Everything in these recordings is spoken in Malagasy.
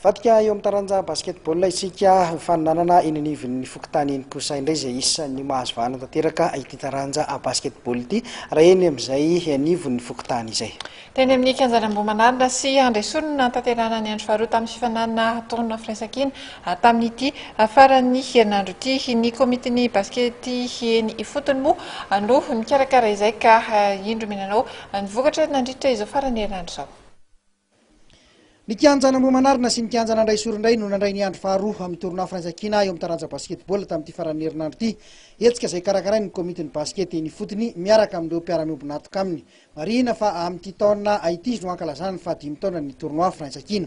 Hivadika eo amin'ny taranja basketball isika, fifaninanana eny anivon'ny fokontany eny kosa indray izay isan'ny mahazo vahana tanteraka ity taranja basketball ity raha eny amin'izay anivon'ny fokontany izay. Teny amin'ny kianjan'Ambohimanarina sy Andraisoro no nanatanterahana ny andro faharoa tamin'ny fifaninanana tournoi firaisankina tamin'ity faran'ny herinandro ity. Ny komitin'ny basikety eny ifotony moa no nikarakara izay ka indro mihinanao ny vokatra nandritra izao faran'ny herinandro izao. Ny kianjan'Ambohimanarina sy ny kianjan'Andraisoro indray no nandray ny andro faharoa amin'ny tournoi firaisankina eo amin'ny taranja basketball tamin'ity faran'ny herinandro ity. Hetsika izay karakarain'ny komitin'ny basikety eny ifotony miaraka amin'ireo mpiara-miombon'antoka aminy. Marihina fa amin'ity taona ity no hankalazana ny fahadimy taonan'ny tournoi firaisankina.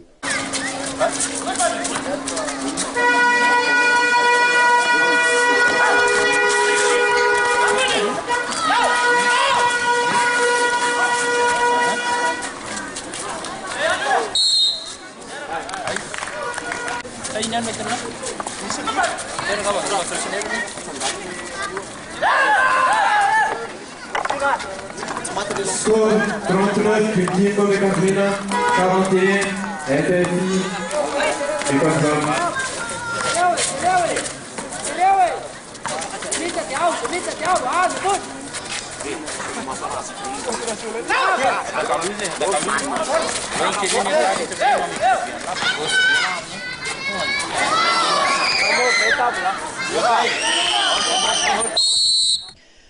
Score 39 publié comme Catrina, 41 FFI Equatorial.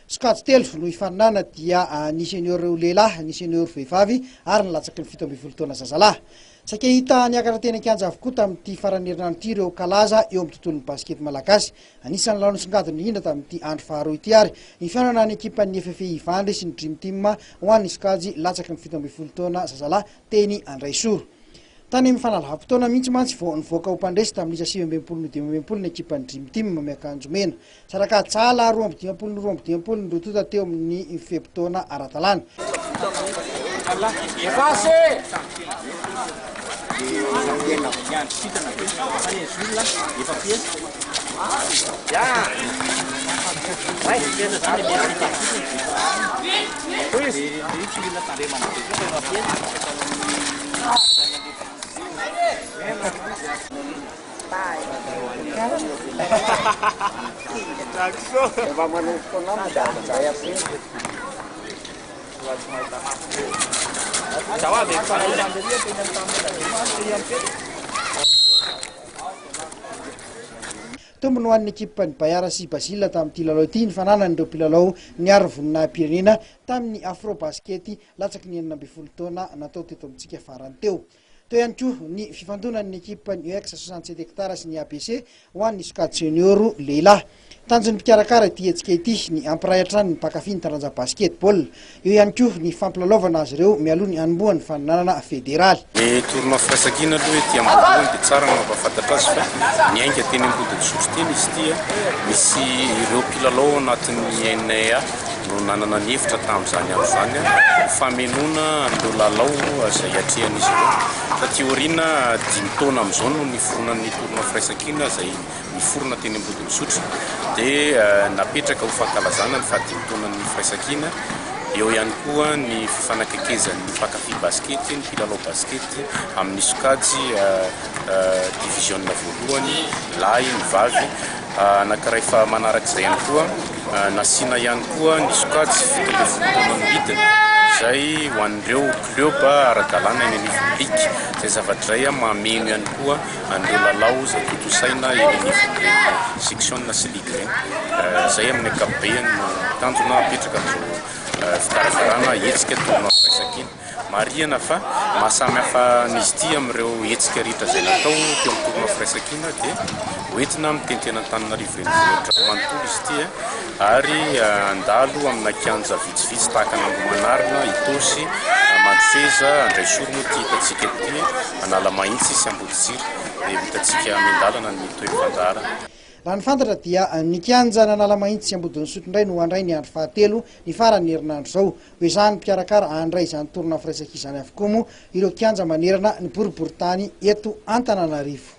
Sokajy telo no hifaninana dia ny senior lehilahy, ny senior vehivavy ary ny latsaky ny 17 taona zazalahy. Saika hita niakatra teny an-kianja avokoa tamin'ity faran'ny herinandro ity ireo kalaza eo amin'ny tontolon'ny basikety malagasy. Anisan'ny lalao nisongadina indrindra tamin'ity andro faharoa ity ary ny fihaonana ny ekipan'ny FFI Ivandry sy ny Dream Team ho an'ny sokajy latsaky ny 17 taona zazalahy teny Andraisoro. Tany amin'ny fanalavam-potoana mihitsy mantsy vao nivoaka ho mpandresy tamin'ny isa 69 no 65 ny ekipan'ny Dream Team miakanjo mena. Sarak'Atsala 52 no 52 ny roa tonta teo amin'ny fe-potoana ara-dalàna. Tombony ho an'ny ekipan'i Bayard sy Basile tamin'ity lalao ity ny fananan'ireo mpilalao niaro ny voninahi-pirenena tamin'ny Afro-basket latsaky ny 16 taona natao teto amintsika farany teo. Teo ihany koa ny fifandonan'ny ekipan'ny EX 67 hectares sy ny ABC ho an'ny sokajy senior lehilahy. Tanjon'ny mpikarakara ity hetsika ity ny hampiray hatrany ny mpankafy ny taranja basket-ball. Eo ihany koa ny fampilalaovana azy ireo mialoha ny hanombohan'ny faninanana federaly. Ny tournoi firaisankina aloha ety am-boalohany dia tsara ny mampahafantatra azy fa niainga teny Ambodin'Isotry teny izy ity. Misy ireo mpilalao ao anatin'ny NEA no nanana ny hevitra tamin'izany andro izany ho famenoana an'ireo lalao izay atrehan'izy ireo. Taty aoriana, dimy taona amin'izao no niforonan'ny tournoi firaisankina izay niforona teny Ambodin'Isotry dia napetraka ho fankalazana ny fahadimy taonan'ny firaisankina. Eo ihany koa ny fifanakaikezan'ny mpankafy basikety, ny mpilalao basikety amin'ny sokajy division voalohany, lahy ny vavy. Anankiray fa manarak'izay ihany koa, nasiana ihany koa ny sokajy 17 taona midina izay ho an'ireo club ara-dalàna eny anivon'ny ligue. Izay zavatra izay mameno ihany koa an'ireo lalao izay tontosaina eny anivon'ireny section sy ligue ireny. Izay amin'ny ankapobeny no tanjona apetraka amin'izao fikarakarana hetsika tournoi firaisankina. Marihana fa maha samy hafa an'izy ity amin'ireo hetsika rehetra izay natao teo amin'ny tournoi firaisankina dia hoentina mitety an'Antananarivo renivohitra manontolo izy ity ary handalo amina kianja vitsivitsy tahaka an'Ambohimanarina, Itaosy, Mandroseza, Andraisoro moa ity hitantsika ity, Analamahitsy sy Amboditsiry. Dia ho hitantsika miandalana ny tohin'ny fandaharana. Raha ny fantatra dia ny kianjan'Analamahitsy sy Ambodin'Isotry indray no handray ny andro fahatelo ny faran'ny herinandro izao. Ho ezahan'ny mpikarakara handray izany tournoi firaisankina izany avokoa moa ireo kianja manerana ny boriborintany eto Antananarivo.